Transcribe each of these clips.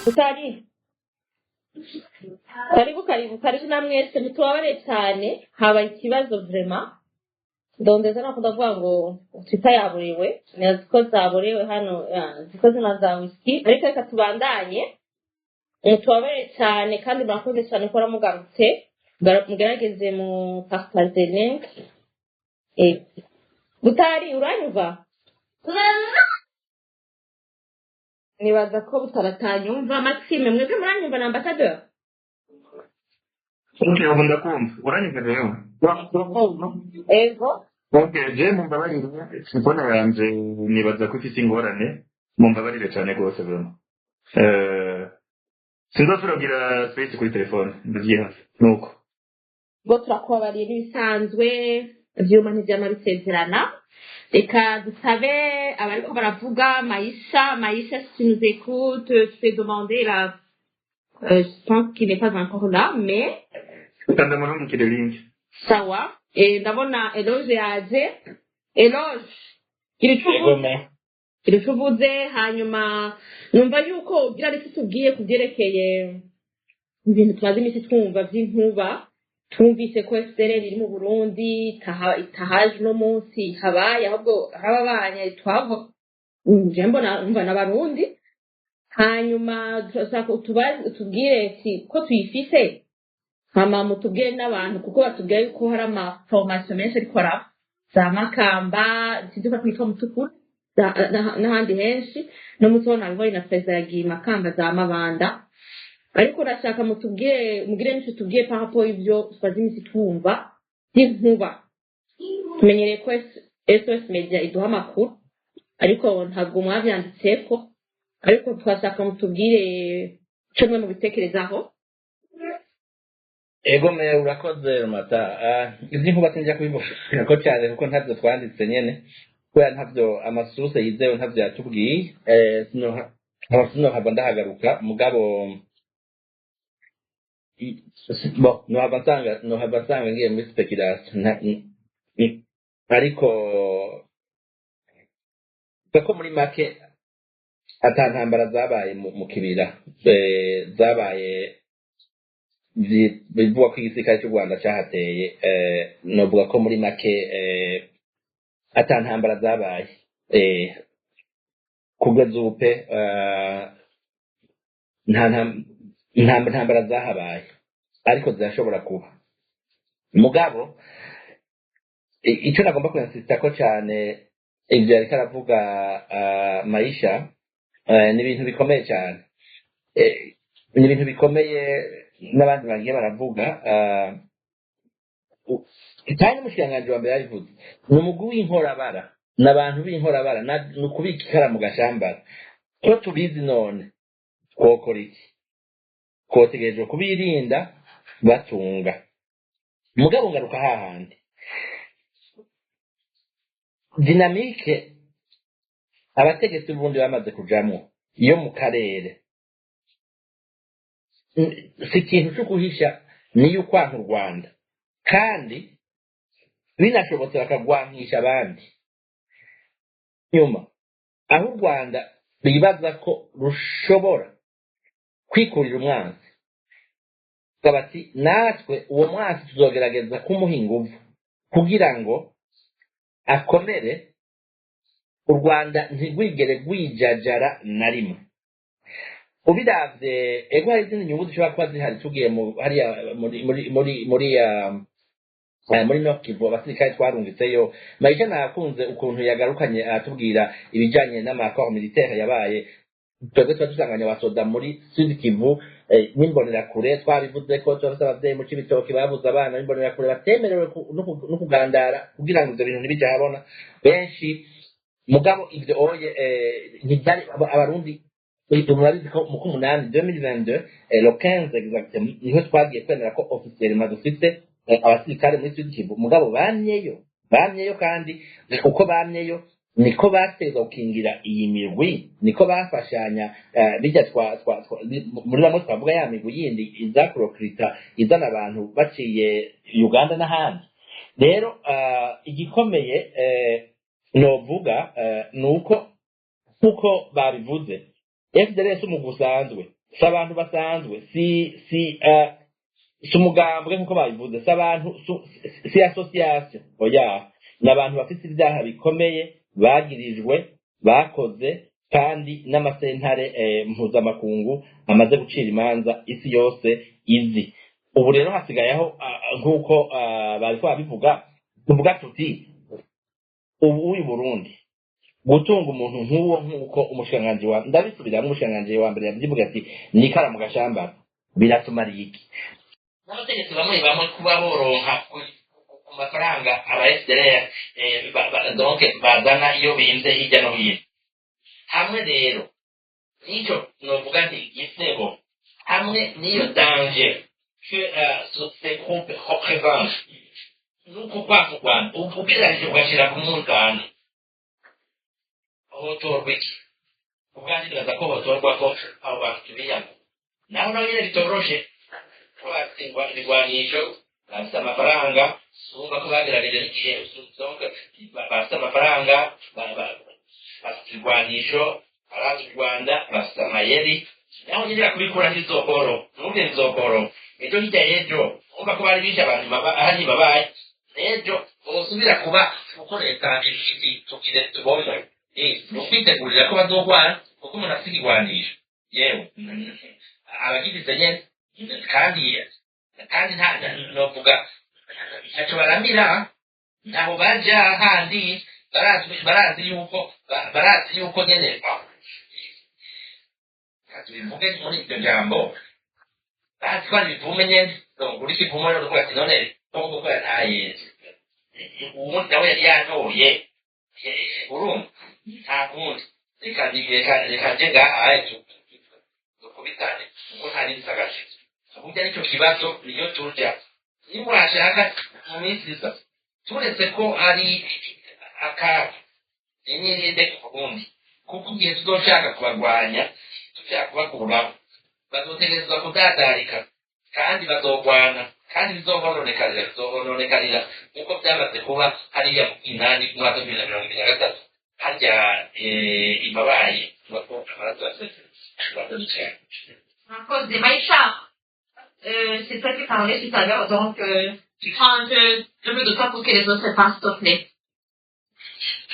Utari karibu, karibu, karibu na mwese. Ntitubabare cyane, habaye ikibazo vraiment. Ndondeza nakunda kuvuga ngo Twitter yaburiwe, ko zaborewe hano, ziko zina za whisky, ariko reka tubandanye. Tubabare cyane kandi murakoze cyane ko mugarutse. Mugerageze mu partage link. Butari, uranyumva? Nibaza ko butaratanyumva. Maxime, mwebwe muranyumva na ambassadeur? Okay, ubu ndakumva. Uranyumva rero? Urakumva? Ego. Okay, je mumbabarire, telefone yanje nibaza ko ifise ingorane. Mumbabarire cyane rwose vraiment. Sinzosubira kugira space kuri telefone, ndavyihaze. Nuko. Ubwo turakubabariye n'ibisanzwe, ivyuma ntivyama bisezerana. Reka dusabe abariko baravuga. Maisha, Maisha, si tu nous écoutes, je peux demander là. Je pense qu'il n'est pas encore là, mais Reka ndamurungikire link. Sawa. Ndabona Eloge yaje. Eloge, gira ico uvuze. Egome. Gira ico uvuze, hanyuma numva yuko ugira ariko tubwiye ku vyerekeye ibintu tumaze iminsi twumva vy'inkuba. Twumvise ko FDLR iri mu Burundi, itahaje uno munsi, habaye ahubwo hababanye twavo je mbona umva n'Abarundi. Hanyuma turashaka utubwire ati ko tuyifise, hama mutubwire n'abantu, kuko batubwira yuko hari ama formation menshi ariko araba za Makamba, sinzi ko twitwa Mutukura, n'ahandi henshi. No munsi ho nabibonye na perezida yagiye Makamba, za Mabanda. Ariko urashaka mutubwire, mugire n'icyo tubwiye par rapport y'ibyo tumaze iminsi twumva by'inkuba. Tumenyereye ko SOS Media iduha amakuru, ariko ntabwo mwavyanditseko, ariko twashaka mutubwire icyo mwe mubitekerezaho. Egome, urakoze Mata. Iby'inkuba sinjya kubivuga ko cyane kuko ntabyo twanditse nyene, kubera ntabyo ama sources yizewe ntabyo yatubwiye. Sinohava ndahagaruka, mugabo bon, nohava nsanga ngiye muri spéculation. Ariko ko muri make ata ntambara zabaye mu Kibira, zabaye bivugwa ko igisirikare cy'u Rwanda cyahateye. Novuga ko muri make ata ntambara zabaye kugeza ubu pe. Nta ntambara zahabaye, ariko zirashobora kuba. Mugabo icyo nagomba kwinsista ko cyane, ibyo yariko aravuga Maisha, ni ibintu bikomeye cyane. Ni ibintu bikomeye n'abandi bagiye baravuga, kandi n'umushikiranganji wa mbere yabivuze, ni umugwi w'inkorabara, ni abantu b'inkorabara, ni ukubika ikara mu gashambara. Ko tubizi none, twokora iki? Twotegerejwe kubirinda batunga. Mugabo ngaruka hahandi dynamique abategetsi b'ubundi bamaze kujamwo iyo mu karere, si ikintu cyo guhisha, niyo ukwanka u Rwanda, kandi binashobotse bakagwankisha abandi nyuma, aho u Rwanda bibaza ko rushobora kwikurira umwanzi, bati natwe uwo mwansi tuzogerageza kumuha inguvu kugira ngo akomere, u Rwanda ntirwigere rwijajara na rimwe. Ubiravye, ego, hari izindi nyungu zishobora kuba zihari. Tugiye mu hariya muri Nord Kivu, abasirikare twarungitseyo. Maisha nakunze ukuntu yagarukanye atubwira ibijanye n'ama accord militaire yabaye. Twebwe tuba dusanganye abasoda muri Sud Kivu, n'imbonerakure. Twabivuze ko turafise abavyeyi mu Cibitoki babuze abana b'imbonerakure batemerewe no kugandara kugira ngo ivyo bintu ntibije ahabona benshi. Mugabo ivyo oye, ntibyari Abarundi. Murabizi ko mu k'umunani 2022, le 15 exactement, niho twagiye kwemera ko officiellement dufite abasirikare muri Sud Kivu. Mugabo bamyeyo, bamyeyo, kandi uko bamyeyo niko bateza gukingira iyi mirwi, niko bafashanya, bijya twa muri bamwe twavuga ya migwi yindi iza kurokrita, izana abantu baciye Uganda n'ahandi. Rero igikomeye, novuga, ni uko Kuko babivuze, FDLR si umugwi usanzwe, si abantu basanzwe, si umugambwe nkuko babivuze, si abantu, si association, oya, ni abantu bafite ibyaha bikomeye bagirijwe bakoze, kandi n'amasentare mpuzamakungu amaze gucira imanza isi yose izi. Ubu rero hasigayeho, nk'uko bariko babivuga, tuvuga tuti ubu uyu Burundi gutunga umuntu nk'uwo, nk'uko umushikiranganji wa, ndabisubiramwo, umushikiranganji wa mbere yavyivuga ati nikara mu gashambara, biratumariye iki? N'abategetsi bamwe bamwe kuba boronka ku mafaranga aba FDLR donc bazana iyo bimvye hirya no hino. Hamwe rero n'icyo novuga nti gisebo, hamwe n'iyo danger que ces groupes représentent, nuko kwaka u Rwanda ugereranyije ugashira ku munzani, hotorwa iki? Ubwanjye nibaza ko hotorwa ko abo bantu tubiyamo, naho naho nyene bitoroshe ko bafite ibigwanisho, bafite amafaranga. Urumva ko bagerageje n'igihe, donc bafite amafaranga, bafite ibigwanisho, barazi u Rwanda, bafite amayeri. Naho nyine kubikura ntizokoro, ntubwe nzokoro ejo hirya y'ejo. Urumva ko bari bishe abantu ahari babaye n'ejo bosubira kuba, kuko leta tukire tubonye ni ukwitegurira ko bazogwana, kuko umuntu afite ikigwanisho yewe abagize nyene, kandi nta novuga ntaco baramira, ntaho baja handi. Barazi yuko nyene, tubivuge muri iryo jambo, bazi ko ari ibivume nyene. Donc uri kivume rero uvuga ati none ko gukora ntaye uwundi nawe yari yantoye. Urumva nta kundi, reka nje ngaha dukubitane, kuko nta n'ibisagashitse. Burya nicyo kibazo niyo turya nimwashaka mu minsi iza, turetse ko ari akaga nimwirinde ku Burundi, kuko igihe tuzoshaka kubarwanya, dushaka kubakuraho, bazotegerezwa kudadarika kandi bazogwana, kandi bizohononekarira nk'uko byamaze kuba hariya mu kinani mu mwaka wa 2023, harya imabaye amaraso yasesetse. Murakoze, Maïcha. C'est toi qui parlais tout à l'heure, donc tu prends un peu de temps pour que les autres passent, s'il te plaît.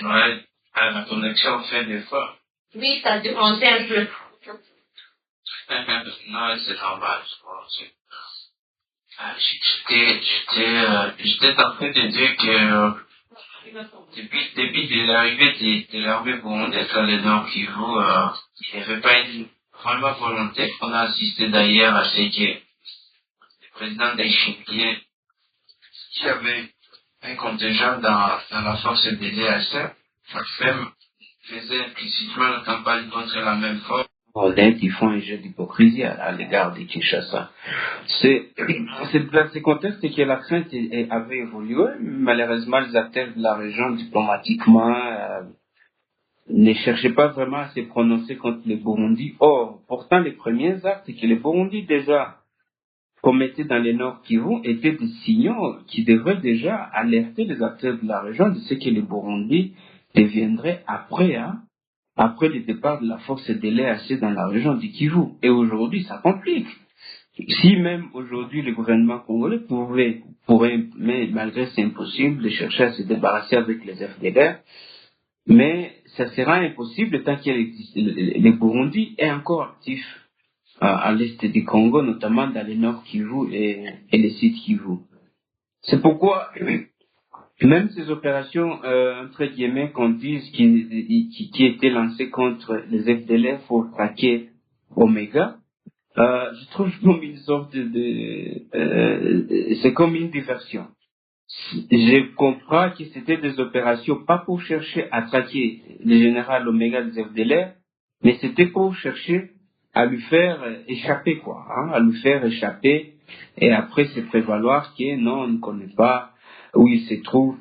Ouais, ah, ma connexion fait des fois. Oui, ça dérangeait un peu. Non, c'est normal, je pense. Ah, j'étais en train de dire que depuis le début de l'arrivée de l'armée burundaise dans le Nord Kivu, il n'y avait pas une vraiment volonté. On a assisté d'ailleurs à ce que le président Ndayishimiye, qui avait un contingent dans la force de l'EAC, même faisait implicitement la campagne contre la même force. Rwandais qui font un jeu d'hypocrisie à l'égard de Kinshasa. C'est dans ce contexte que la crainte avait évolué. Malheureusement, les acteurs de la région, diplomatiquement, ne cherchaient pas vraiment à se prononcer contre le Burundi. Or, pourtant, les premiers actes que le Burundi déjà commettait dans le Nord Kivu étaient des signaux qui devraient déjà alerter les acteurs de la région de ce que le Burundi deviendrait après, hein, après le départ de la force de l'EAC dans la région du Kivu. Et aujourd'hui, ça complique. Si même aujourd'hui le gouvernement congolais pourrait, mais malgré c'est impossible, de chercher à se débarrasser avec les FDLR, mais ça sera impossible tant qu'il existe. Le Burundi est encore actif à l'est du Congo, notamment dans le Nord Kivu et le Sud Kivu. C'est pourquoi même ces opérations, entre guillemets, qu'on dise qui étaient lancées contre les FDLR pour traquer Omega, je trouve comme une sorte de, c'est comme une diversion. Je comprends que c'était des opérations pas pour chercher à traquer le général Omega des FDLR, mais c'était pour chercher à lui faire échapper, quoi, hein, à lui faire échapper et après se prévaloir que non, on ne connaît pas où il se trouve,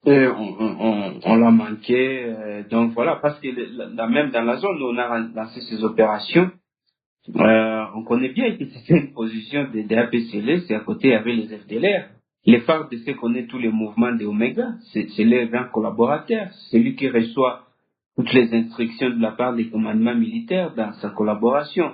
et on l'a manqué, donc voilà, parce que même dans la zone où on a lancé ces opérations, on connaît bien que c'était une position de APCL, c'est à côté, il y avait les FDLR. Les FARDC connaît tous les mouvements de Omega, c'est leur grand collaborateur, c'est lui qui reçoit toutes les instructions de la part des commandements militaires dans sa collaboration.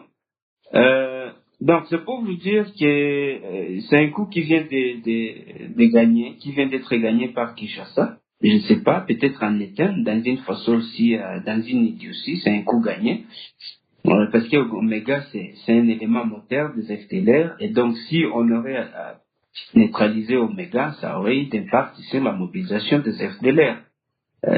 Donc, c'est pour vous dire que c'est un coup qui vient de gagner, qui vient d'être gagné par Kinshasa. Je ne sais pas, peut-être en étant, dans une façon aussi, dans une idiotie, c'est un coup gagné. Parce que Omega, c'est un élément moteur des FDLR. Et donc, si on aurait neutralisé Omega, ça aurait eu d'impact sur la mobilisation des FDLR.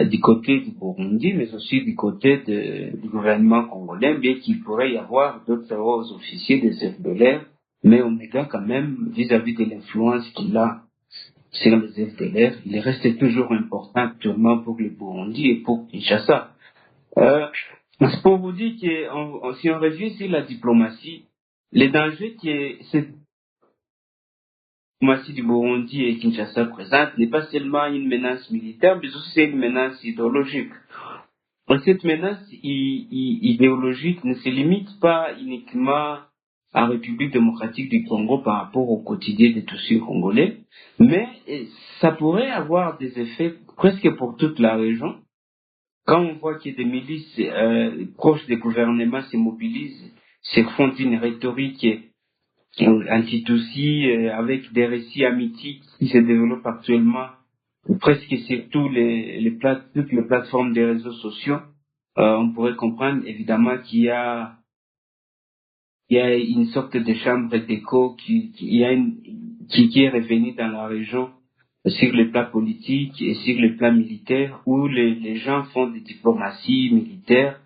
Du côté du Burundi, mais aussi du côté du gouvernement congolais, bien qu'il pourrait y avoir d'autres hauts officiers des FDLR, mais Omega, quand même, vis-à-vis de l'influence qu'il a sur les FDLR, il reste toujours important actuellement pour le Burundi et pour Kinshasa. C'est pour vous dire que si on revient sur la diplomatie, les dangers que cette diplomatie du Burundi et Kinshasa présente n'est pas seulement une menace militaire, mais aussi une menace idéologique. Et cette menace idéologique ne se limite pas uniquement à la République démocratique du Congo par rapport au quotidien des Tutsis congolais, mais ça pourrait avoir des effets presque pour toute la région. Quand on voit que des milices proches des gouvernements se mobilisent, se font une rhétorique anti-Tutsi avec des récits hamitiques qui se développent actuellement presque sur toutes les plateformes des réseaux sociaux, on pourrait comprendre évidemment qu'il y a une sorte de chambre d'écho qui est revenue dans la région sur le plan politique et sur le plan militaire, où les gens font des diplomaties militaires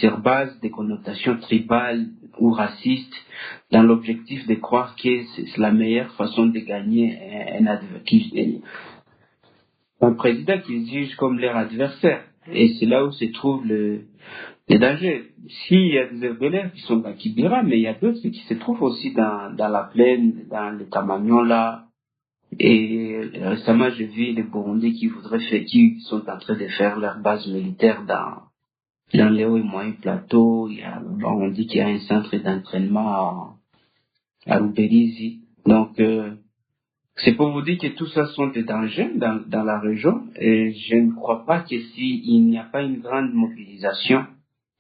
sur base des connotations tribales ou racistes, dans l'objectif de croire que c'est la meilleure façon de gagner un président qu'ils jugent comme leur adversaire. Et c'est là où se trouve le danger. S'il y a des FDLR qui sont dans Kibira, mais il y a d'autres qui se trouvent aussi dans la plaine, dans le Tamagnon là. Et récemment, j'ai vu les Burundais qui sont en train de faire leur base militaire dans les hauts et moyens plateaux. On dit qu'il y a un centre d'entraînement à Ruberizi. Donc, c'est pour vous dire que tout ça sont des dangers dans la région. Et je ne crois pas que s'il n'y a pas une grande mobilisation,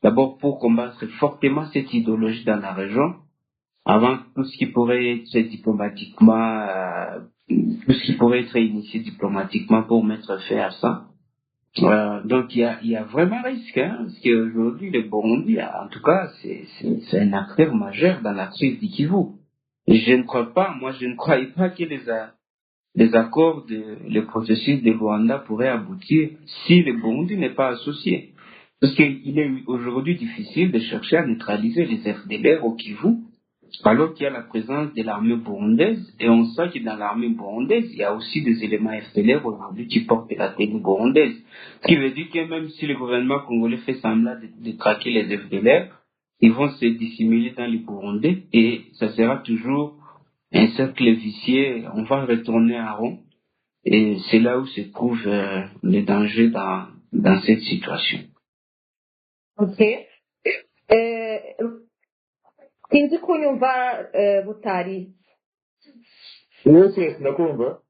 d'abord pour combattre fortement cette idéologie dans la région, avant tout ce qui pourrait être diplomatiquement, tout ce qui pourrait être initié diplomatiquement pour mettre fin à ça. Donc il y a vraiment risque, hein, parce qu'aujourd'hui le Burundi, en tout cas, c'est un acteur majeur dans la crise du Kivu. Et je ne crois pas, moi je ne croyais pas que les accords, le processus de Luanda pourrait aboutir si le Burundi n'est pas associé. Parce qu'il est aujourd'hui difficile de chercher à neutraliser les FDLR au Kivu, alors qu'il y a la présence de l'armée burundaise, et on sait que dans l'armée burundaise, il y a aussi des éléments FDLR aujourd'hui qui portent la tenue burundaise. Ce qui veut dire que même si le gouvernement congolais fait semblant de traquer les FDLR, ils vont se dissimuler dans les Burundais, et ça sera toujours un cercle vicieux, on va retourner à rond, et c'est là où se trouve le danger dans cette situation. Ok. Sinzi kunyumva Butari. Yes, ndakumva.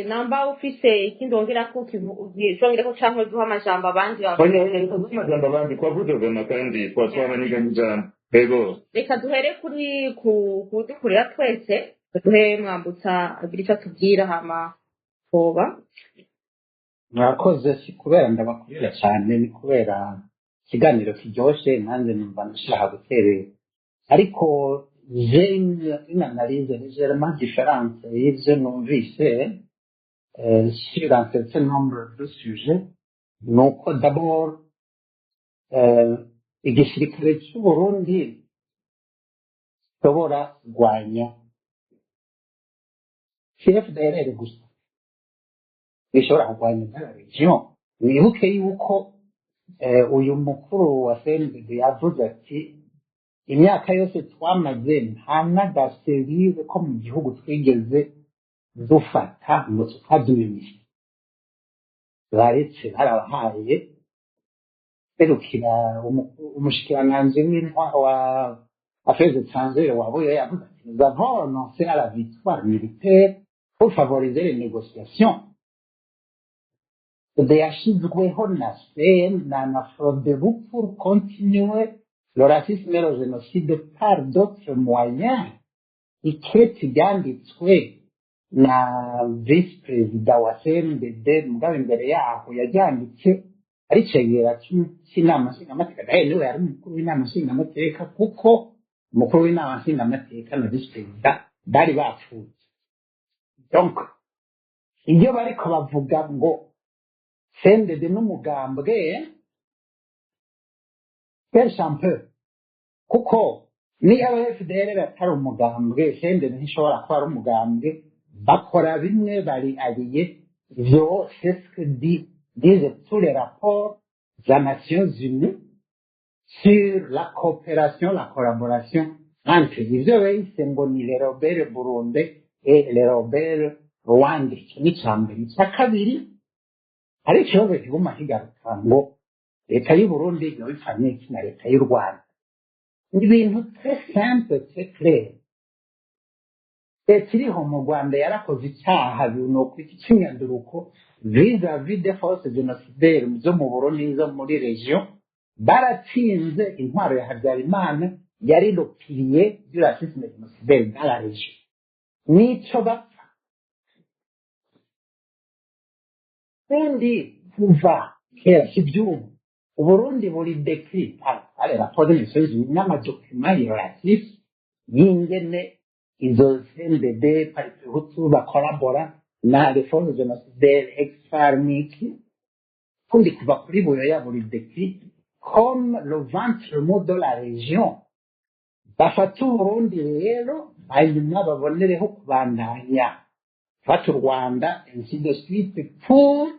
Namba ufise ikindi wongerako wongerako canke duha amajambo abandi. Amajambo abandi twavuze vema kandi twatwabaniganye ijambo. Ego. Reka duhere kuri kudukurira twese, duhe Mwambutsa agira ico atubwira hama hoba. Mwakoze, si kubera ndabakurira cyane, ni kubera ikiganiro kiryoshe nanjye numva nashaka guterera. Ariko j'ai une analyse légèrement différente y'ivyo numvise sur un certain nombre de sujets. Nuko d'abord igisirikare c'u Burundi gishobora kurwanya si FDLR gusa, gishobora kurwanya dans la région. Wibuke yuko uyu mukuru wa CNDD yavuze ati imyaka yose twamaze nta n'agaserire ko mu gihugu twigeze dufata ngo tukaduminisha. Baretse barabahaye serukira umushikiranganji w'intwaro wa affaires étrangères wabuye yavuze ati nous avons renoncé à la victoire militaire pour favoriser les négociations. Yashizweho na CN na Frodebu pour continuer le racisme et le génocide par d'autres moyens. Iketi ryanditswe na visi perezida wa CNDD, mugabo imbere yaho yaryanditse ari cegera c'inama nshingamateka, nawe niwe yari umukuru w'inama nshingamateka, kuko umukuru w'inama nshingamateka na visi perezida bari bapfuye. Donc iyo bariko bavuga ngo CNDD n'umugambwe, cherche un peu, kuko ni aba FDL atari umugambwe, CNDD ntishobora kuba ari umugambwe. Bakora bimwe, bari alliés. Ivyo c'est ce que disent tous les rapports des Nations Unies sur la coopération, la collaboration entre ivyo bise ngo ni les rebelles burundais et les rebelles rwandais. Ico ni ica mbere. Ica kabiri, hari ikibazo kiguma kigaruka ngo leta y'u Burundi yoba ipfanye iki na leta y'u Rwanda. Ni ibintu très simple, très clair. Leta iriho mu Rwanda yarakoze icyaha nokwita icy'inyanduruko vis-à-vis des forces génocidaires zo mu Burundi zo muri région. Baratsinze intwaro ya Habyarimana, yari le pilier du racisme génocidaire dans la région. Nico bapfa. Burundi kuva kera, si iby'ubu, Uburundi buri décrit par les rapports des Nations Unies n'ama documents relatifs y'ingene izo CNDD, Palipehutu bakolabora na les forces génocidaires, ex-FAR n'iki. Kundi kuva kuri Buyoya buri décrit comme le ventre mou de la région. Bafata Uburundi rero, hanyuma babonereho kubandanya fata u Rwanda, ainsi de suite, pour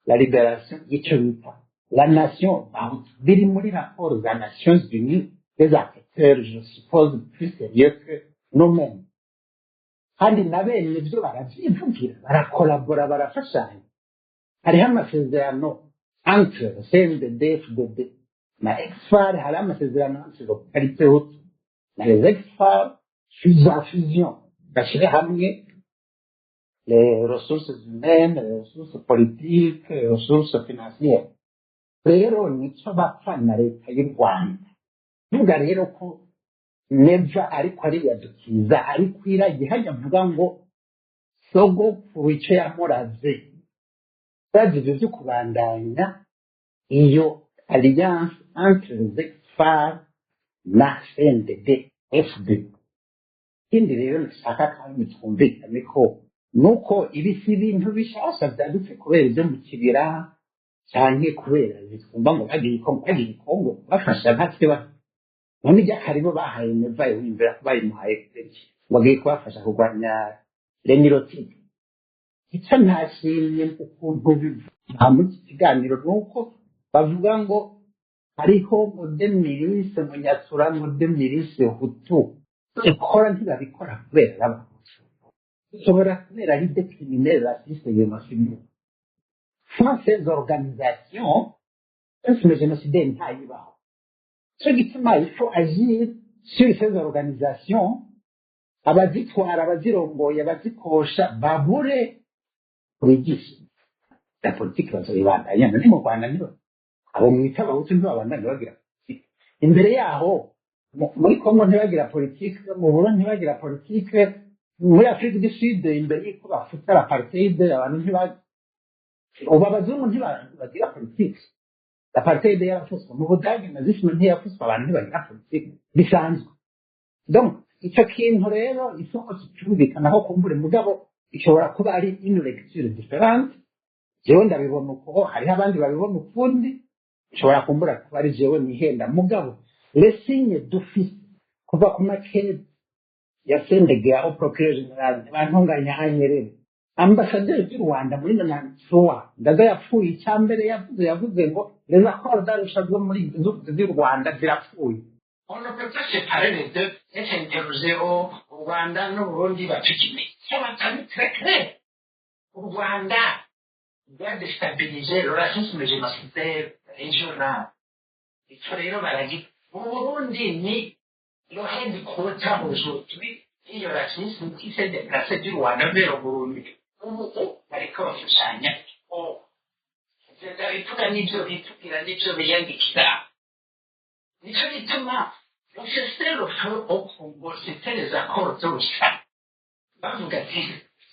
la libération y'icyo bita la nation bahutu. Biri muri raporo za Nations Unies, des acteurs, je suppose, plus sérieux que nous-mêmes. Kandi na bene byo baravyivugira, barakolabora, barafashanya. Hariho amasezerano entre CNDD FDD na ex-FAR, hariho amasezerano entre le Palipehutu na les ex-FAR, fusion fusion, bashyire hamwe les ressources humaines, les ressources politiques, les ressources financières. Rero nico bapfa na leta y'u Rwanda. Vuga rero ko Neva ariko ariyadukiza, ariko iragiye hajya avuga ngo sogokuru icyo yamuraze, urazi ivyo vyo kubandanya iyo alliance entre les ex-FAR na CNDD FD. Ikindi rero nshaka kandi twumvikane ko nuko ibi si ibintu bishasha vyanditse kubera ivyo mu kibira canke kubera twumva ngo bagiye Kongo, bagiye Kongo bafasha nka ba none iry'akaribo bahaye Neva, wiyumvira ko bayimuhaye kubera iki? Ngo agiye kubafasha kurwanya les nilotiques. Icyo ntashimye ukuntu bivuga muri iki kiganiro ni uko bavuga ngo hariho ngo des milices, ngo Nyatura, ngo des milices hutu. Ikora ntibabikora kubera n'abahutu, bishobora kubera ari des criminels racistes génocidaires. Sans ces organisations, racisme génocidaire ntayibaho. Cyo gituma il faut agir sur ces organisations, abazitwara, abazirongoye, abazikosha, babure bigisha la politiki, bazoyibandanya. None mu Rwanda nibo abo mwita abahutu ntibabandanya bagira politiki? Imbere yaho muri Kongo ntibagira politiki, mu Burundi ntibagira politiki, muri Afrique du Sud imbere y'uko bafuta l'apartheid abantu ntiba, ubu abazungu ntibagira politiki? L'apartheid yarafuswe mu Budage, nazisme ntiyafuswe, abantu ntibagira politiki bisanzwe. Donc icyo kintu rero isoko kicyumvikanaho kumbure, mugabo ishobora kuba ari une lecture différente. Jewe ndabibona uko, hariho abandi babibona ukundi. Ishobora kumbura kuba ari jewe nihenda, mugabo les signes d'office kuva ku makete ya Sendege au procureur général Ntibantunganya Anyerere, ambasaderi y'u Rwanda muri 93, Ndaga yapfuye, icyambere yavuze, yavuze ngo les accords d'Arusha zo muri z'u Rwanda zirapfuye. On ne peut pas séparer les deux et s'interroger au Rwanda n'Uburundi bacukime. Ça va très clair. U Rwanda rwadestabilije le racisme génocidaire régional. Icyo rero baragi mu Burundi ni le headquarter aujourd'hui iyo racisme qui s'est déplacé du Rwanda vers le Burundi. Ubu bariko bashushanya. Ivyo ndabivuga n'ivyo bitubwira n'ivyo biyandikira. Nico gituma le cessez-le-feu au Congo, c'était les accords de Lusaka. Bavuga ati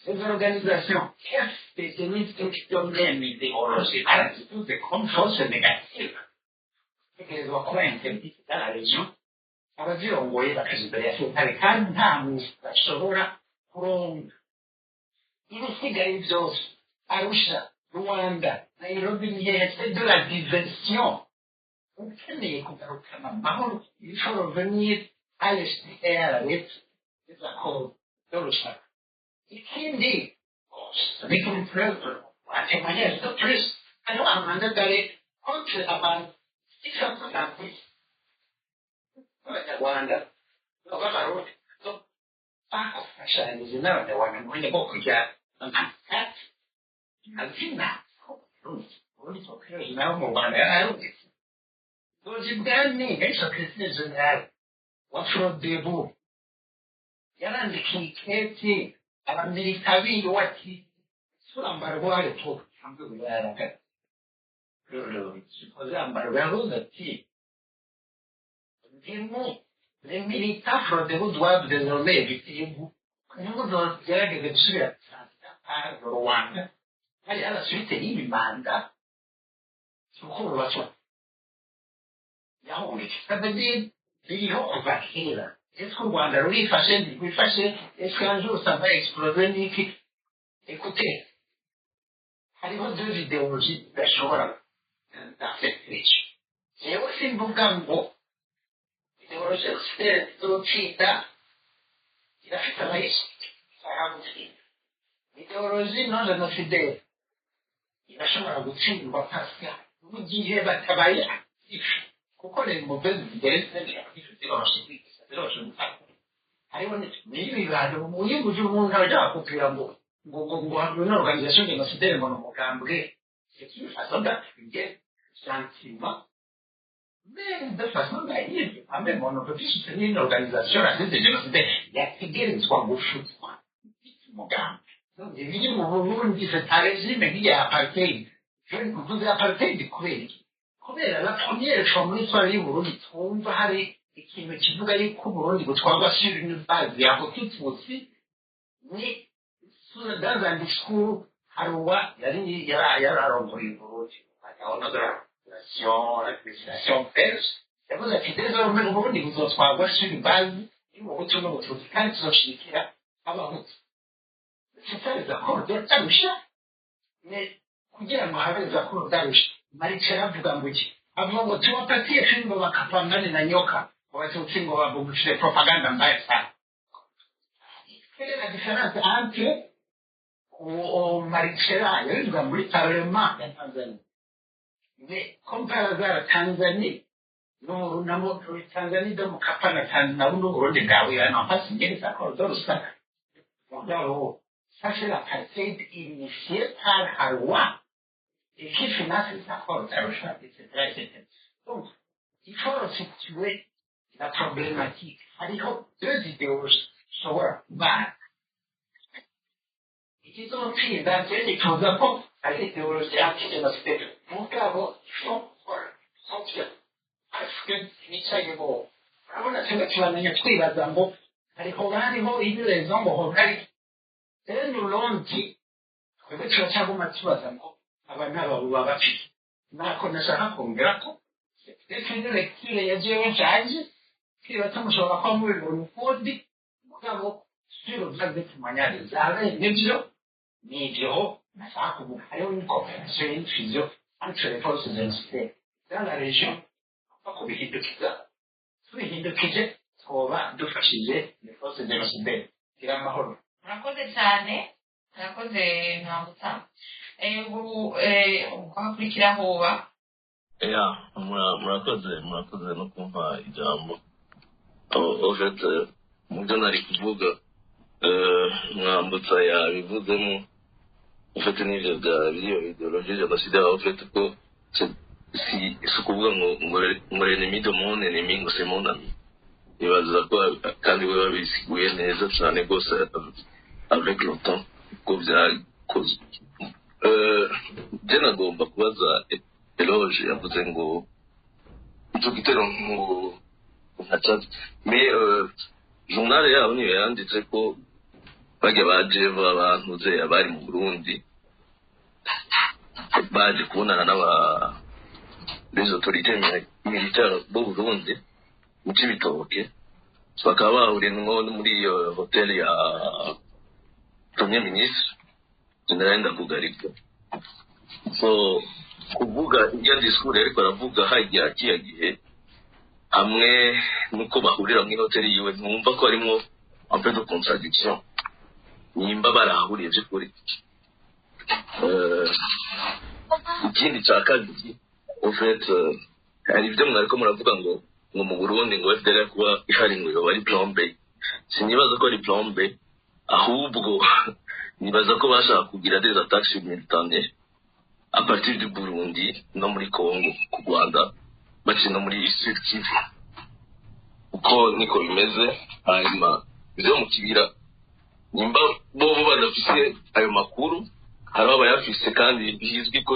les organisations FPD n'ifite même idéologie barazivuze comme force négative, tegerezwa kuba interdite dans la région, abazirongoye bakaja imbere ya sentare kandi nta muntu bashobora kuronka. Ibisigaye byose, Arusha, Rwanda, Nairobi, ni c'est de la diversion. Ukeneye kugarukana amahoro, il faut revenir à l'esprit et à la lettre des accords de Lusaka. Ikindi avec une preuve, un témoignage de plus, hariho un mandat d'arrêt contre abantu 656 b'Abanyarwanda b'Abarundi bafashanyije n'Abanyarwanda mu buryo bwo kujya azina ubundi procureur nawe mu Rwanda yararungitse doji bwami yari secrétaire général wa Frodebu, yarandikiye ikete abamirika biwe ati sura embargo à l'époque le supposé embargo. Yavuze ati ndimo les militants Frodebu doivent désormais éviter ntimuzogerageze gusubira par le Rwanda. Hari à la suite y'ibi manda kuko bubatwa yahungitse, ça veut dire biriho kuva kera. Est-ce que u Rwanda rurifashe, ntirwifashe? Est-ce qu'un jour ça va exploser niki? Écoutez, hariho deux idéologies zidashobora dans cette région. Jewe simvuga ngo idéologie izotsinda, irafite abayishaka gutsinda. Idéologie non génocidaire irashobora gutsindwa parce que mu gihe batabaye actifs, kuko les mauvaises idées ziroroshe kwigisha, ziroroshe gufata. Hariho n'ibi bantu uyinguje umuntu ajya bakubwira ngo une organisation génocidaire ngo ni umugambwe. C'est une façon d'appuyer gentiment mais de façon naïve quand même. On ne peut plus soutenir une organisation raciste et génocidaire, yategerezwa gufutwa umugambi. Ibiri mu Burundi, c'est un régime nk'iya apartheid. Je mvuze apartheid kubera iki? Kubera la première fois muri histoire y'Uburundi twumva hari ikintu kivuga yuko Uburundi butwarwa sur une base ya Hutu-Tutsi, ni dans un discours Haruwa yari yararongoye Uburundi de la nation, l'administration belge, yavuze ati désormais Uburundi buzotwarwa sur une base y'Ubuhutu n'Ubututsi kandi tuzoshigikira Abahutu. C'est ça les accords d'Arusha. Mais kugira ngo habe les accords d'Arusha, Marichel avuga ngo iki? Avuga ngo tuwapatie fimbo wakapambane na nyoka, Abatutsi, ngo babugishije propaganda mbaya sana. Quelle est la différence entre uwo Marichela yabivuga muri parlement ya Tanzania? Mais comme par hasard, Tanzanie nabo Tanzanie de Mkapa na Tanzania nabo n'Uburundi bwawe n'ont pas signé les accords de Lusaka. Mugabo ça, c'est l'apartheid initié par Harwa et qui finance les accords d'Arusha, etc., etc. Donc il faut resituer la problématique. Hariho deux idéologies zishobora kubana. Ikizotsinda, je nifuza ko ari idéologie anti-génocidaire, mugabo il faut gukora parce que nicaye bo urabona tuba tubamenya twibaza ngo hariho bariho ibirezo ngo hoba ari rero nurundi twebwe turacyaguma tubaza ngo aba n'aba baba bafite. Nako nashaka kongera ko c'est une lecture ya jewe nshaje, twibaza mushobora kuba mubibona ukundi, mugabo sur base de témoignages za bene byo nivyo nashaka kuvuga. Hariho une coopération, une fusion entre les forces génocidaires dans la région. Kubihindukiza, tubihindukije twoba dufashije les forces génocidaires. Gira amahoro. Murakoze cyane, murakoze Mwambutsa. Ubu hakurikira hoba Ya, murakoze, murakoze no kumpa ijambo. Au fait, mu byo nari kuvuga, Mwambutsa yabivuzemo. Au fait, n'ivyo bya biriyo idéologie génocidaire, au fait, ko si ukuvuga ngo l'ennemi de mon ennemi ngo c'est mon ami. Ibaza ko kandi we babisiguye neza cyane rwose avec le temps ko byakozwe. Je nagomba kubaza Eloge, yavuze ngo ico gitero ngo ntacazi, mais journal yabo niyo yanditse ko bajya baje abantu ze abari mu Burundi baje kubonana n'aba les autorités militaires b'u Burundi mu Cibitoke, bakaba bahuriye nko muri iyo hôtel ya premier ministre général Ndakugarika. So kuvuga ibyo discours ariko aravuga hajya kiya gihe hamwe nuko bahurira muri hôtel yiwe, ntumva ko harimo un peu de contradiction nimba barahuriye by'ukuri? Ikindi cya kabiri, au fait, hari ibyo mwariko muravuga ngo mu Burundi ngo FDLR kuba ihari ngo yoba ari plan B. Sinibaza ko ari plan B, ahubwo nibaza ko bashaka kugira des attaques simultanées à partir du Burundi no muri Congo ku Rwanda, baciye no muri Sud Kivu, uko niko bimeze. Hanyuma ivyo mu kibira, nimba bobo badafise ayo makuru, hari abayafise, kandi bizwi ko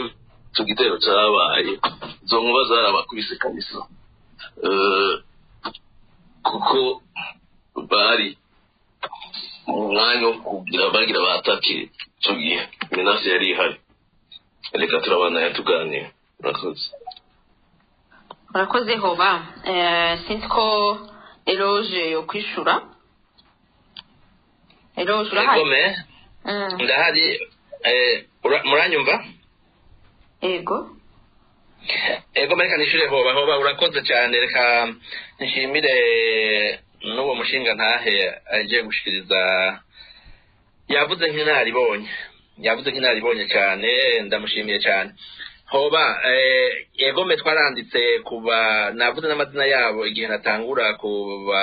ico gitero cabaye, izo nkuba zarabakubise kabisa. Kuko bari mu mwanya wo kugira bagira batake ico gihe menace yari ihari. Reka turabandanya tuganira, murakoze. Murakoze hoba. Sinzi ko Eloge yo kwishura. Eloge, urahari? Egome. Ndahari. Muranyumva? Ego. Ego, reka nishure hoba. Hoba, urakoze cyane. Reka nshimire n'uwo mushinga ntahe agiye gushikiriza, yavuze nk'inararibonye, yavuze nk'inararibonye cyane, ndamushimiye cyane hoba. Egome, twaranditse kuba navuze n'amazina yabo igihe natangura kuba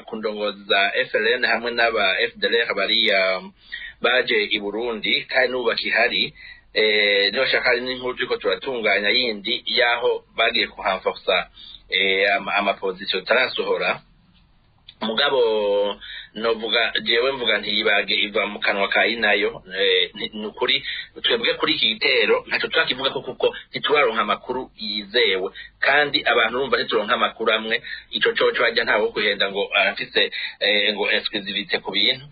ku ndongozi za FLN hamwe n'aba FDLR bariya baje i Burundi, kandi n'ubu bakihari. Niba hari n'inkuru turiko turatunganya yindi y'aho bagiye kuhanforsa amapositions tutarasohora. Mugabo novuga jewe mvuga ntiyibage iva mu kanwa ka inayo. Ni ukuri twebwe kuri iki gitero ntacyo turakivuga ko, kuko ntituraronka amakuru yizewe, kandi abantu urumva ntituronka amakuru amwe. Ico coco hajya ntawe wo kuhenda ngo arafise ngo exclusivité ku bintu.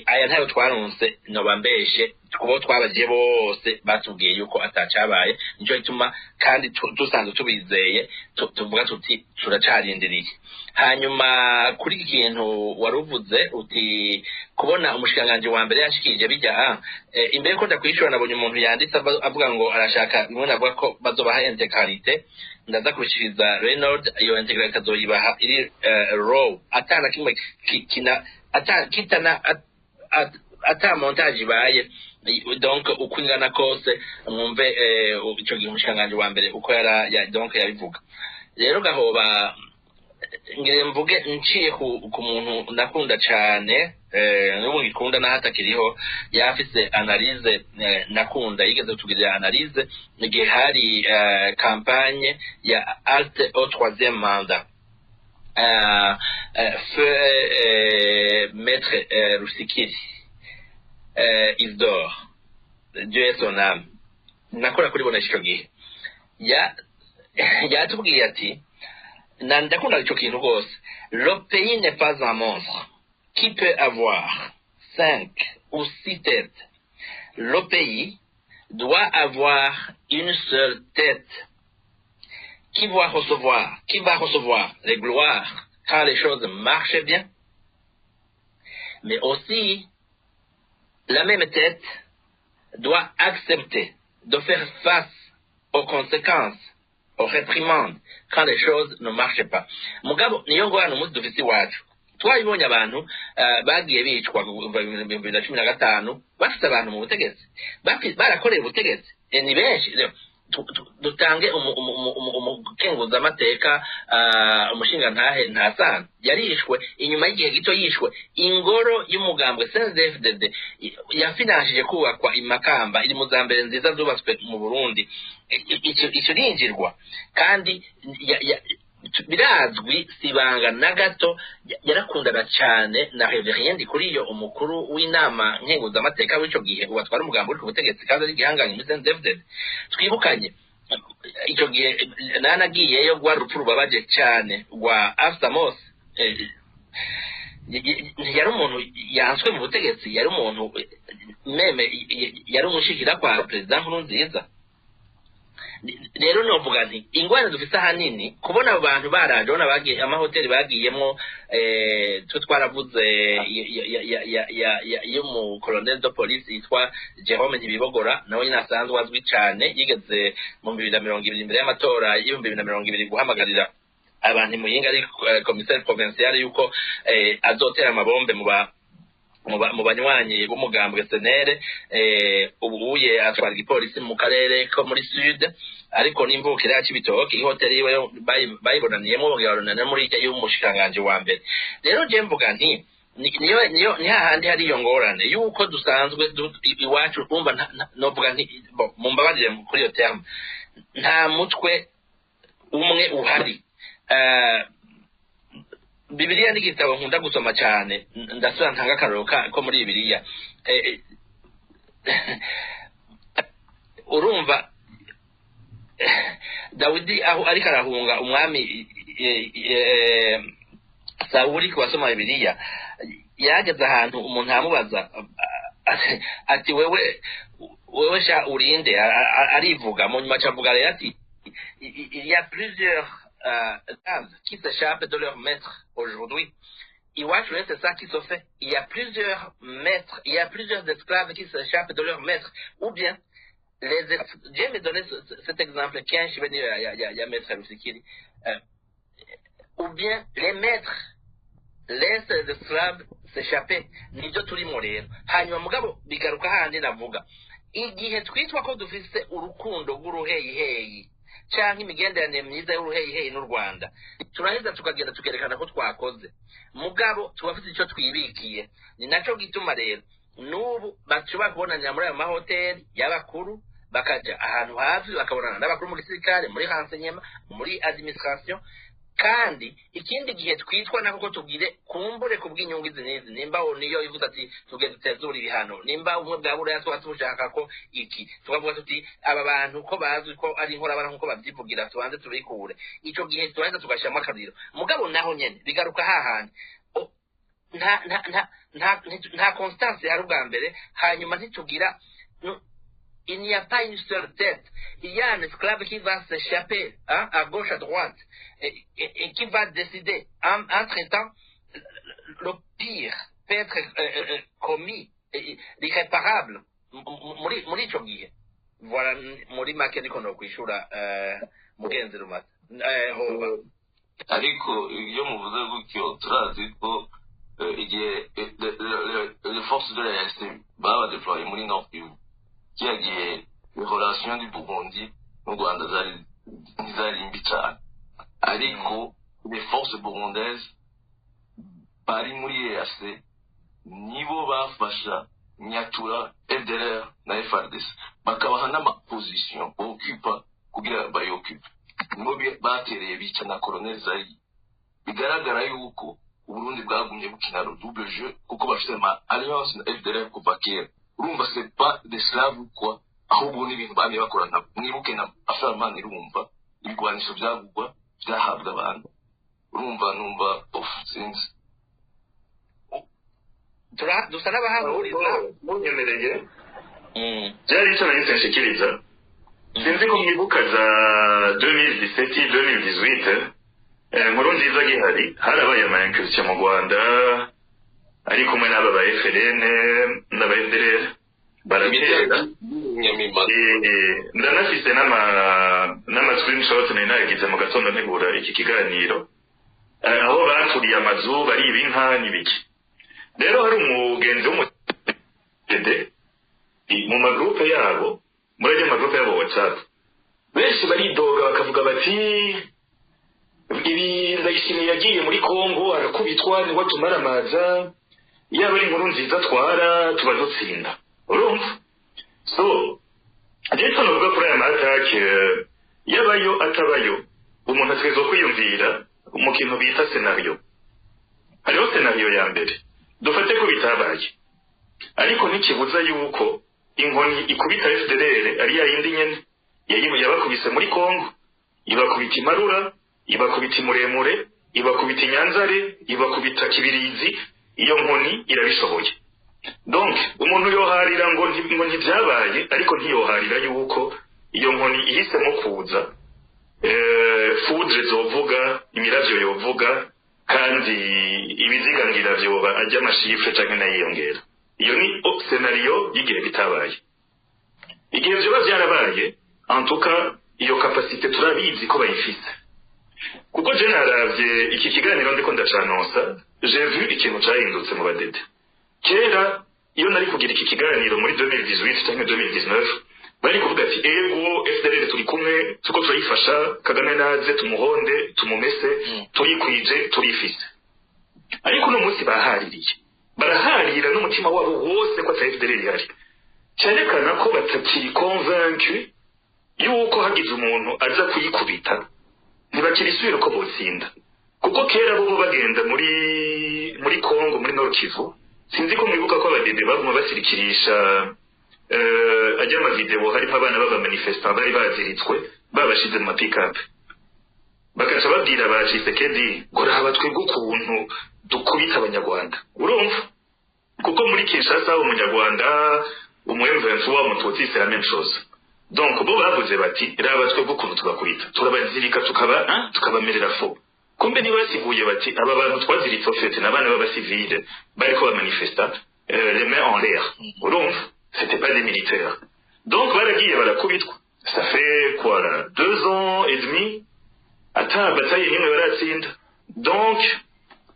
Aya ntayo twaronse, noba mbeshe. Kubo twabagiye bose batubwiye yuko atacabaye, nico gituma kandi dusanzwe tubizeye tuvuga tuti turacarindiriye. Hanyuma kuri iki kintu wari uvuze uti kubona umushikiranganji wa mbere yashikirije bijya imbere ko ndakwishura, nabonye umuntu yanditse avuga ngo arashaka bimwe navuga ko bazobaha intégralité. Ndaza kubishikiriza Renaud, iyo intégralité azoyibaha iri raw, atana kimwe kina ata kitana ata montage ibaye. Donc uko ingana kose mwumve ico gihe umushikiranganji wa mbere uko yara ya, donc yabivuga. Rero gahoba ngire mvuge nciye ku muntu nakunda cane, n'ubu ngikunda naho atakiriho, yafise analyse nakunda, yigeze kutugirira analyse igihe hari campagne ya halte au troisième mandat, feu maître Rusikiri Isidore, Dieu ait son âme, nakora kuri bona ico gihe ya yatubwiye ati, na ndakunda ico kintu rwose: "Le pays n'est pas un monstre qui peut avoir cinq ou six têtes. Le pays doit avoir une seule tête qui va recevoir les gloires quand les choses marchent bien, mais aussi la même tête doit accepter de faire face aux conséquences, aux réprimandes, quand les choses ne marchent pas." Mugabo niyo ngorane umunsi dufise iwacu. Twabibonye abantu bagiye bicwa kuva 2015, bafite abantu mu butegetsi, barakoreye ubutegetsi. Ni benshi. Rero, dutange umukenguzamateka, umushingantahe Ntasana, yarishwe inyuma y'igihe gito yishwe. Ingoro y'umugambwe CNDD-FDD yafinanshije kubakwa i Makamba iri mu za mbere nziza zubatswe mu Burundi. Ico rinjirwa kandi Birazwi, sibanga na gato, yarakundana cyane na Révérien Ndikuriyo, umukuru w'inama nkenguzamateka w'ico gihe, ubu atwara umugambi uri ku butegetsi kandi ari igihangange muri CNDD-FDD. Twibukanye icyo gihe nanagiyeyo, rwa rupfu rubabaje cyane rwa Afsa Mos. Yari umuntu yanswe mu butegetsi, yari umuntu même yari umushikira kwa perezida Nkurunziza. Rero novuga nti ingorane dufise ahanini kubona abo bantu baraje, ubona bagiye amahoteli bagiyemwo, twe twaravuze y'umukoloneli de police yitwa Jerome Ntibibogora, nawe nyine asanzwe azwi cane, yigeze mu 2020, imbere y'amatora y'2020, guhamagarira abantu i Muyinga ari commissaire provincial yuko azotera amabombe mu banywanyi b'umugambwe CNL. Ubu uye atwara igipolisi mu karere ko muri sud, ariko n'imvukira ya Cibitoke. Ihoteli yiwe bayibonaniyemo, bongera babonana muri irya y'umushikiranganji wa mbere. Rero je mvuga nti niyo ni hahandi hari iyo ngorane yuko dusanzwe iwacu umva novuga nti, bon, mumbabarire kuri iyo terme, nta mutwe umwe uhari. Bibiliya ni igitabo nkunda gusoma cyane. Ndasubira ntanga akarorero ko muri Bibiliya. Urumva Dawidi aho ariko arahunga umwami Sawuli, ku basoma Bibiliya, yageze ahantu umuntu aramubaza ati: Wewe sha urinde?" Arivuga, mu nyuma acavuga rero ati: "Il y a plusieurs esclaves qui s'échappent de leur maître aujourd'hui." Iwacu rero, c'est ça qui se fait: il y a plusieurs maîtres, il y a plusieurs esclaves qui s'échappent de leur maître, ou bien les Dieu m'a donné cet exemple kenshi bene ya maître Rusikiri, ou bien les maîtres laissent les esclaves s'échapper. Nibyo turimo rero. Hanyuma mugabo bigaruka handi navuga, igihe twitwa ko dufise urukundo rw'uruheyiheyi canke imigenderanire myiza y'uruheyiheyi n'u Rwanda, turaheza tukagenda tukerekana ko twakoze, mugabo tubafise ico twibikiye. Ni naco gituma rero n'ubu bashobora kubonanira muri ayo mahoteli y'abakuru, bakaja ahantu hafi bakabonana n'abakuru mu gisirikare, muri renseignement, muri administration. Kandi ikindi gihe twitwa nako ko tubwire kumbure kubw'inyungu izi n'izi, nimba niyo ivuze ati tuge dutezura ibihano, nimba ubumwe bwa Buraya tuba tubushaka ko iki, tukavuga tuti aba bantu ko bazwi ko ari inkorabara nk'uko babyivugira, tubanze tubikure, ico gihe turaheza tugashyiramo akariro. Mugabo naho nyene bigaruka hahandi nta constance hari ubwa mbere. Hanyuma ntitugira il n'y a pas une seule tête. Il y a un esclave qui va s'échapper, hein, à gauche, à droite, et qui va décider. Entre-temps, le pire peut être commis, l'irréparable, muri ico gihe. Voilà, muri make niko nokwishura mugenzi Rumata. Hoba. Ariko iyo muvuze gutyo, turazi ko igihe les forces de la EAC baba déployé muri Nord Kivu, kiriya gihe les relations du Burundi n'u Rwanda zari ntizari mbi cyane, ariko les forces burundaises bari muri EAC nibo bafasha Nyatura, FDLR na FARDC, bakabaha n'amaposition occupé kugira bayocupe. Nibo batereye bica na colonel Zayi. Bigaragara yuko Uburundi bwagumye bukina le double jeu, kuko bafite ama alliance na FDLR kuva kera. Urumva, c'est pas des slaves ou quoi, ahubwo ni ibintu bamye bakorana. Mwibuke na affaire Manirumva, ibigwanisho byagugwa byahabwa abantu. Urumva, numva of sinzi. Dusa n'abahahuriza. Munyemereye, byari icyo nari nshikiriza. Sinzi ko mwibuka za 2017, 2018, Nkurunziza gihari, harabaye ama incursion mu Rwanda ari kumwe n'aba ba FLN n'aba FDLR, baratera. Ndanafise n'ama screenshot nari nagize mu gatondo ntegura iki kiganiro, aho baturiye amazu, bariba inka n'ibiki. Rero hari umugenzi w'umudede mu magroupe yabo, muri ayo magroupe yabo WhatsApp, benshi baridoga bakavuga bati: "Ibi Ndayishimiye yagiye muri Kongo arakubitwa, niwe tumaramaza, yaba ari Nkurunziza atwara tuba dutsinda." Urumva, so rero navuga kuri aya ma attaques, yabayo atabayo. Umuntu ategerezwa kwiyumvira mu kintu bita scénario. Hariho scénario ya mbere: dufate ko bitabaye, ariko ntikibuza yuko inkoni ikubita FDLR ari ya yindi nyene yabakubise muri Congo, ibakubita imarura, ibakubita imuremure, ibakubita inyanzare, ibakubita kibirizi. Iyo nkoni irabishoboye. Donc umuntu yoharira ngo ntibyabaye, ariko ntiyoharira yuko iyo nkoni ihisemo kuza, foudre zovuga, imiravyo yovuga, kandi ibizigangira vyoba ajya ama chiffres canke nayiyongera. Iyo ni scénario y'igihe bitabaye. Igihe vyoba vyarabaye, en tout cas iyo capacité turabizi ko bayifise, kuko je naravye iki kiganiro ndiko ndacanonsa, j'ai vu ikintu cahindutse mu badede. Kera iyo nari kugira iki kiganiro muri 2018 cyangwa 2019, bari kuvuga ati: "Ego, FDLR turi kumwe, tuko turayifasha, Kagame naze tumuhonde, tumumese, turikwije, turifise." Ariko uno munsi bahaririye, baraharira n'umutima wabo wose ko ata FDLR ihari. Cyerekana ko batakiri convaincu yuko hagize umuntu aza kuyikubita, ntibakiri isubira uko botsinda. Kuko kera bo bagenda muri Congo, muri Nord Kivu, sinzi ko mwibuka ko abadede baguma basirikirisha ajya ama vidéos harimo abana b'aba manifestants bari baziritswe, babashize mu ma pick-up, bagaca babwira ba Tshisekedi ngo: "Raba twebwe ukuntu dukubita abanyarwanda." Urumva, kuko muri Kinshasa umunyarwanda, umu M23, umututsi, c'est la même chose. Donc bo bavuze bati: "Raba twebwe ukuntu tubakubita, turabazirika, tukaba tukabamerera fo." Kumbe niba basiguye bati: "Aba bantu twaziritse, au fait n'abana b'abasivile bariko bamanifesta, les mains en l'air." Urumva, c'était pas des militaires. Donc baragiye barakubitwa. Ça fait quoi là, 2 ans et demi, ata bataille n'imwe baratsinda. Donc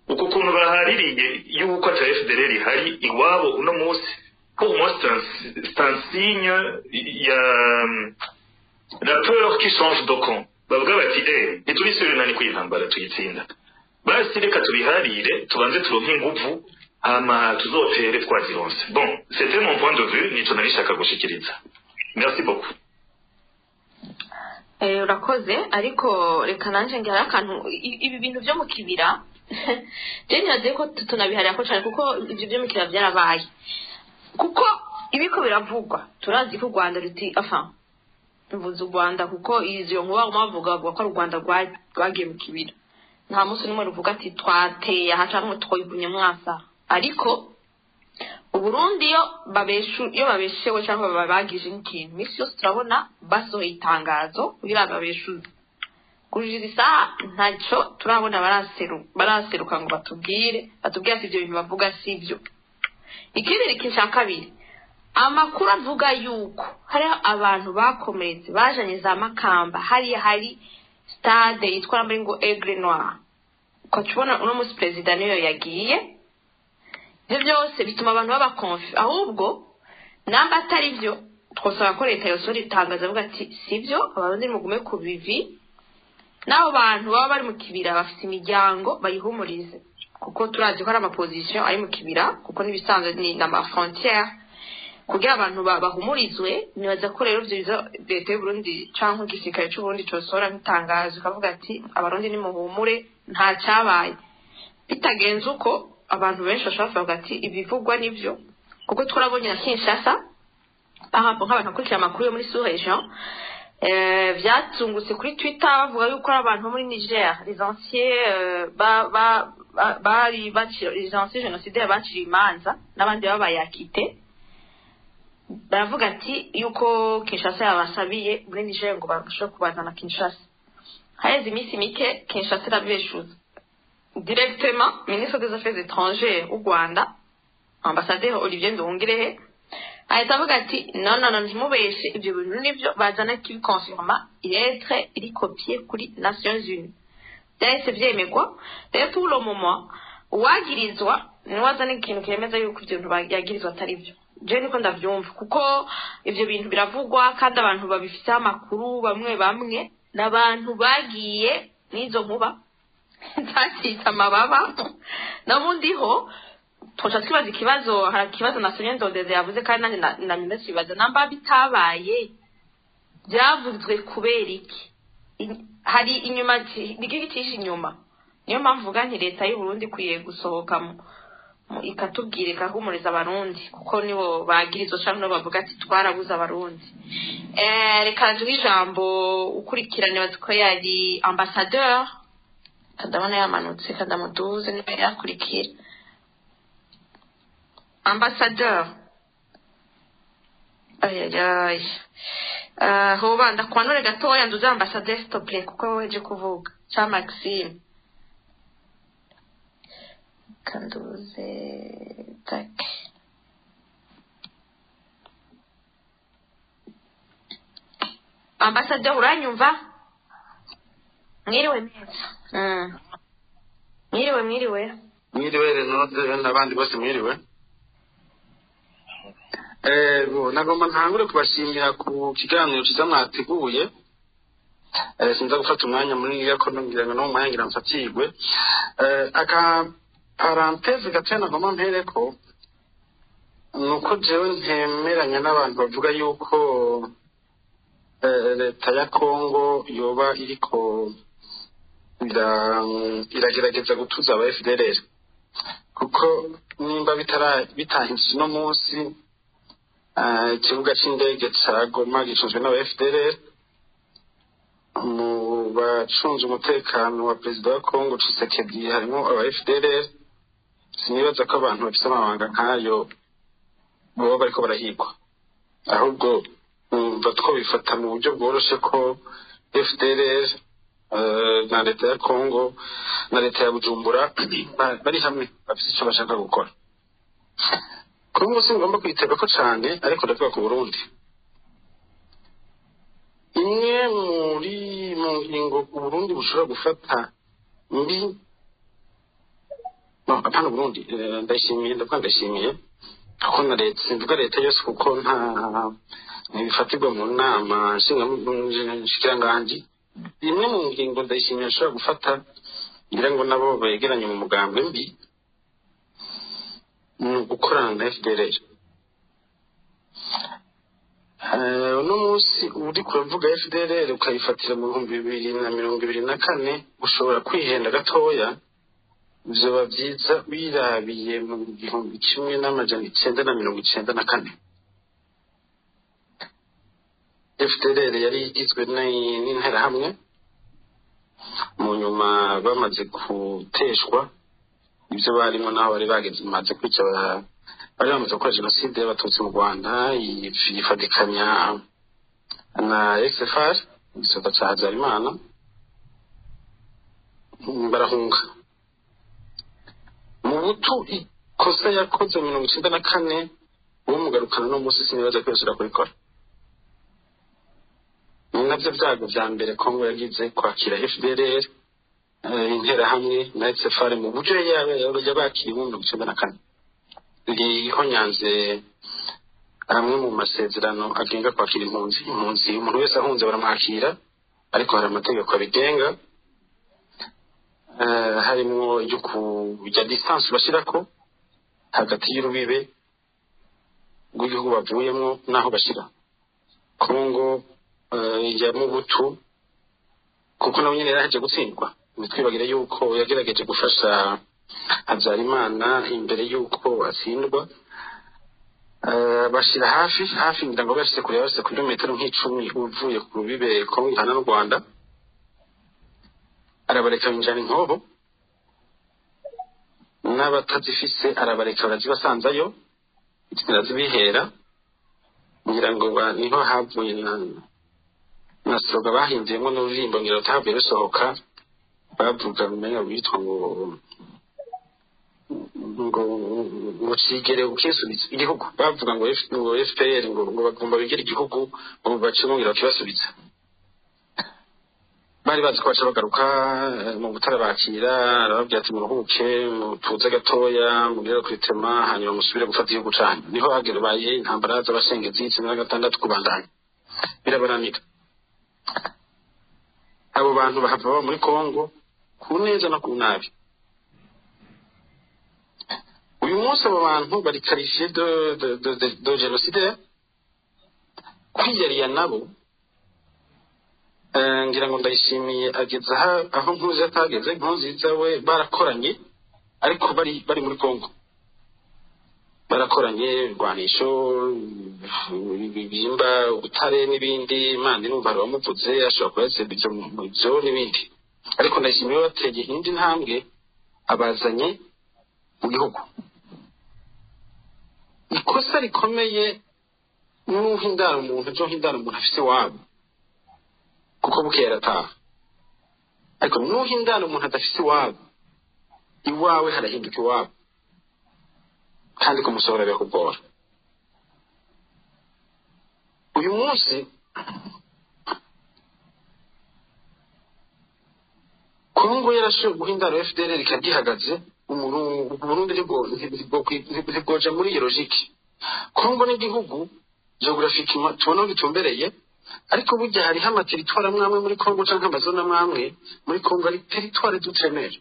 uku kuntu bahaririye yuko ata FDLR ihari iwabo uno munsi, pour moi c'est un signe ya la peur qui change de camp. Bavuga bati: "Eh, ntituri sûrs nani ko iyi ntambara tuyitsinda, basi reka tubiharire, tubanze turonke inguvu, hama tuzotere twazironse." Bon, c'était mon point de vue, nico narishaka gushikiriza. Merci beaucoup. Urakoze, ariko reka nanje ngira akantu. Ibi bintu byo mu kibira, je nibaze ko tunabiharira ko cyane, kuko ibyo byo mu kibira byarabaye, kuko ibiko biravugwa turazi ko u Rwanda ruti, enfin mvuze u Rwanda kuko izo nkuba baguma bavuga ko ari u Rwanda rwagiye mu kibira. Nta munsi n'umwe ruvuga ati twateye aha cyangwa twivunye mwasa. Ariko Uburundi iyo babeshewe cyangwa babagije nk'ikintu, iminsi yose turabona basohoye itangazo kugira ngo babeshuze. Kugeza isaha ntacyo turabona baraseruka ngo batubwire ati ibyo bintu bavuga si byo. Ikindi ni ikintu cya kabiri: amakuru avuga yuko hariho abantu bakomeretse bajanye za Makamba, hariya hari stade yitwa muri ngo Aigle Noir, ukaca ubona uno munsi perezida niyo yagiye. Ibyo byose bituma abantu baba confus. Ahubwo namba atari byo, twosaba ko leta yosohora itangazo avuga ati: "Si byo, abarundi mugume ku bivi." N'abo bantu baba bari mu kibira bafite imiryango, bayihumurize, kuko turazi ko ari ama positions ari mu kibira, kuko n'ibisanzwe ni n'ama frontières, kugira abantu bahumurizwe. Nibaza ko rero ivyo biza leta y'Uburundi canke igisirikare c'Uburundi cosohora nk'itangazo ikavuga ati: "Abarundi nimuhumure, nta cyabaye." Bitagenze uko, abantu benshi bashobora kuvuga ati ibivugwa nivyo, kuko twarabonye na Kinshasa, par rapport nk'abantu bakurikira amakuru yo muri sous région, vyatungutse kuri Twitter bavuga yuko ari abantu bo muri Niger, les anciens bari les anciens génocidaires baciriwe imanza n'abandi babaye acquittés, baravuga ati yuko Kinshasa yabasabiye muri Niger ngo bashobore kubazana Kinshasa. Haheze iminsi mike Kinshasa irabeshuza directement. Ministre des Affaires étrangères w'u Rwanda, ambassadeur Olivier Nduhungirehe, ahita avuga ati: "Non, non, non, ntimubeshe, ibyo bintu nibyo, bazana kibikonfirma, lettre iri copiée kuri Nations Unies." Byahise byemegwa. Rero pour le moment uwagirizwa niwe azana ikintu kiremeza yuko ibyo bintu yagirizwa atari byo. Je niko ndavyumva, kuko ivyo bintu biravugwa kandi abantu babifiteho amakuru bamwe bamwe n'abantu bagiye n'izo nkuba zacitse amababa. N'ubundi ho twoca twibaza ikibazo. Hari ikibazo nasomye Ndondeze yavuze, kandi nanjye namye ndakibaza: namba bitabaye, byavuzwe kubera iki? Hari inyuma niki gicisha inyuma. Niyo mpamvu mvuga nti leta y'u Burundi ikwiye gusohoka ikatubwira, ikahumuriza Abarundi, kuko nibo bagirizwa canke nibo bavuga ati twarabuze Abarundi. Reka nduhe ijambo ukurikirane, bazi ko yari ambassadeur, ndabona yamanutse, kadamuduze niba yakurikira ambassadeur. Ayayay, hoba ndakwanure gatoya, nduze ambassadeur s'il te plaît, kuko weje kuvuga ca Maxime kanduze tak. Ambassadeur, uranyumva? Mwiriwe neza. Mwiriwe, mwiriwe. Mwiriwe Renode n'abandi bose, mwiriwe. Nagomba ntangure kubashimira ku kiganiro cyiza mwateguye. Sinza gufata umwanya munini ko ngira ngo no mu mwanya ngira mfatirwe. Aka parenthèse gatoya nagomba mpereko nuko jewe ntemeranya n'abantu bavuga yuko leta ya Kongo yoba iriko iragerageza gutuza aba FDLR, kuko nimba bitahindutse uno munsi, ikibuga c'indege ca Goma gicunzwe n'aba FDLR, mu bacunze umutekano wa perezida wa Kongo Tshisekedi harimo aba FDLR. Sinibaza ko abantu bafise amabanga nk'ayo baba bariko barahigwa, ahubwo numva twobifata mu buryo bworoshe ko FDLR na leta ya Kongo na leta ya Bujumbura bari hamwe, bafise ico bashaka gukora. Kongo singomba kuyitebako cane, ariko ndavuga ku Burundi. Imwe muri mu ngingo Uburundi bushobora gufata mbi, no apana Burundi, ndayishimiye, ndavuga ndayishimiye kuko na leta, simvuga leta yose kuko nta ntibifatirwa mu nama nshinganji. Imwe mu ngingo ndayishimiye ashobora gufata, ngira ngo nabo begeranye mu mugambi mbi, ni ugukorana na FDLR. Uno munsi uriko uravuga FDLR ukayifatira mu 2024, ushobora kwihenda gatoya. Vyoba vyiza wirabiye mu 1994. FDLR yari igizwe n'interahamwe, mu nyuma bamaze guteshwa ibyo barimo n'aho bari bageze, bamaze kwica, bari bamaze gukora jenoside y'Abatutsi mu Rwanda, yifatikanya na SFR, igisata ca Habyarimana, barahunga. Mu butu ikosa yakoze 94 uwo mugarukana no munsi sinibaza ko yosubira kubikora. Ni navyo vyago vya mbere Kongo yagize, kwakira FDLR, interahamwe na SFR mu buryo yabakiriye mu 94. Rihonyanze amwe mu masezerano agenga kwakira impunzi. Impunzi, umuntu wese ahunze baramwakira, ariko hari amategeko abigenga, harimwo iryo kujya distance bashirako hagati y'urubibe rw'igihugu bavuyemwo n'aho bashira. Kongo ya Mobutu, kuko nawe nyene yaraheje gutsindwa, ntitwibagire yuko yagerageje gufasha Habyarimana imbere yuko atsindwa, bashira hafi hafi, ngira ngo bashyize kure, bashyize kuri metero nk'icumi uvuye ku rubibe Kongo ihana n'u Rwanda, arabareka binjana inkobo, n'abatazifise arabareka barazibasanzayo, zirazibihera. Ngira ngo niho havuye na slogan bahimvyemo n'ururirimbo, ngira rutahavuye rusohoka, bavuga umenya witwa ngo cigere ukisubiza igihugu, bavuga ngo ngo FPR ngo bagomba bigere igihugu, ngo bace bongera bakibasubiza. Bari bazi ko baca bagaruka mu butarabakira, arababwira ati muruhuke, mutuze gatoya, mugere kwitema, hanyuma musubire gufata igihugu canyu. Niho hagerubaye intambara z'abashengezi 96 kubandanya birabananira. Abo bantu bahava baba muri Kongo ku neza no ku nabi. Uyu munsi abo bantu bari qualifiés de génocidaire, kwiyariya nabo. Ngira ngo Ndayishimiye ageze aho Nkuzi atageze. Nkurunziza we barakoranye, ariko bari muri Kongo barakoranye ibigwanisho byimba ubutare n'ibindi. Imana irumva hari uwamuvuze ashobora kuba yatse ibyo n'ibindi, ariko Ndayishimiye we bateye indi ntambwe, abazanye mu gihugu. Ikosa rikomeye n'uha indaro umuntu, ejo indaro umuntu afise iwabo, kuko bukeye arataha, ariko n'uha indaro umuntu adafise iwabo, iwawe harahinduka iwabo, kandi kumusohora birakugora. Uyu munsi Kongo yarashoboye guha indaro FDLR ikagihagaze. Uburundi ntibwoja muri iyo logique. Kongo n'igihugu géographiquement tubona aho gitumbereye, ariko burya hariho ama territoire amwe amwe muri Kongo canke ama zone amwe amwe muri Kongo ari territoire d'outre-mer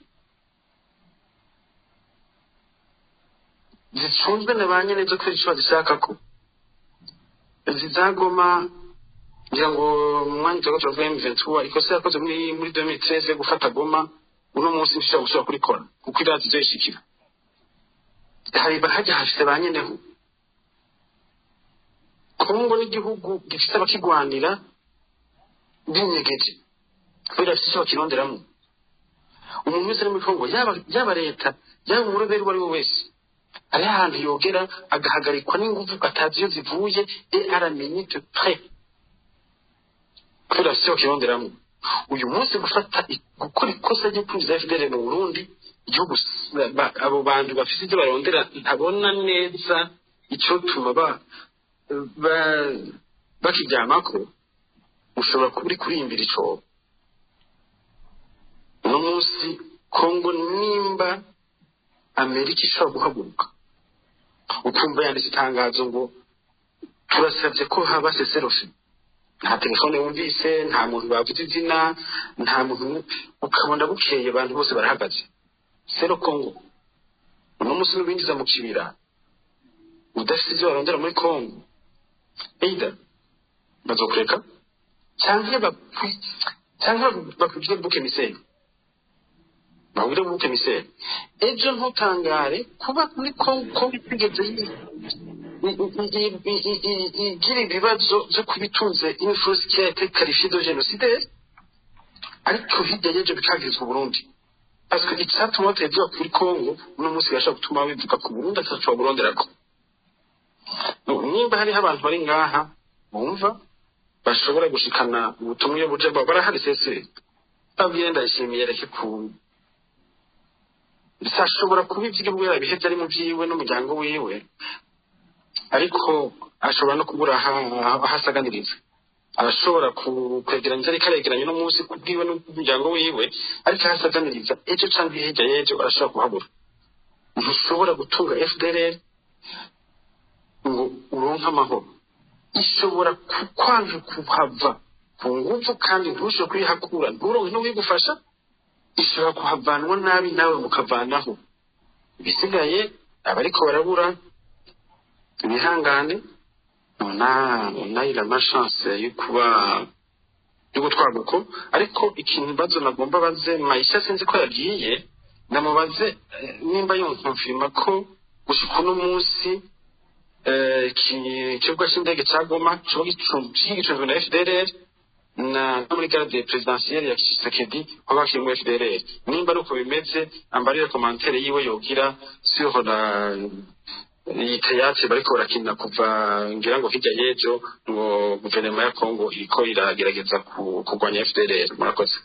zicunzwe na ba nyene zo kubera ico bazishakako. Izi za Goma, ngira ngo mu mwanya turiko turavuga M23, ikosa yakoze muri 2013 yo gufata Goma, uno munsi ntishobora gusubira kurikora kuko irazi izoyishikira. Hari hajya hafise ba nyeneho. Kongo n'igihugu gifise abakigwanira binyegeje kubera bafise ico bakironderamwo. Umuntu wese ari muri Kongo, yaba leta, yaba umuroberi, uwo ari we wese, hariho ahantu yogera agahagarikwa n'inguvu atazi iyo zivuye et à la minute près, kubera bafise ico bakironderamwo. Uyu munsi gufata gukora ikosa ryo kwinjiza FDL mu Burundi, igihugu abo bantu bafise ivyo barondera, ntabona neza icotuma bakiryamako. Ushobora kuba uri kurimbira icobo. Uno munsi Kongo, nimba Amerika ishobora guhaguruka ukumva yanditse itangazo ngo turasabye ko haba cessez-le-feu, nta telefone wumvise, nta muntu bavuze izina, nta muntu, ukabona bukeye abantu bose barahagaze sero. Kongo uno munsi n'ubinjiza mu kibira udafite ivyo barondera muri Kongo, either bazokureka canke bakugire bouc émissaire, bahurire bouc émissaire. Ejo ntutangare kuba muri Kongo itigeze igira ibibazo vyo kubitunze une force qui a été qualifiée de génocidaire, ariko hirya y'ejo bikagirizwa Burundi, parce que icatuma batabivuga kuri Kongo, uno munsi birashobora gutuma bivuga ku Burundi ataco baburonderako. Nimba hariho abantu bari ngaha bumva bashobora gushikana ubutumwa iyo buja, barahari. Sese babwiye Ndayishimiye reke ku sashobora kuba ivy'igihugu yarabihevye, ari mu vyiwe n'umuryango wiwe, ariko ashobora no kubura aho asaganiriza. Arashobora kwegeranya ivyo ariko aregeranya uno munsi kubwiwe n'umuryango wiwe, ariko aho asaganiriza ejo canke hirya y'ejo arashobora kuhabura. Ntushobora gutunga FDLR ngo uronke amahoro. Ishobora kukwanga kuhava ku nguvu, kandi ntushobore kuyihakura, nturonke n'uwigufasha. Ishobora kuhavanwa nabi, nawe mukavanaho. Ibisigaye abariko barabura ibihangane. On a eu la malchance yo kuba yo gutwarwa uko. Ariko ikintu bazo nagomba baze Maisha, sinzi ko yagiye, ndamubaze nimba yonkonfirma ko gushika uno munsi ikibuga c'indege ca Goma coba gicunzwe na FDLR, na muri garde présidentielle ya Tshisekedi hoba hakirimwo FDLR. Nimba ari uko bimeze, ambarire commentaire yiwe yogira sur la iyi théâtre bariko barakina kuva ngira ngo hirya y'ejo, ngo guverinoma ya Congo iriko iragerageza kurwanya FDLR. Murakoze.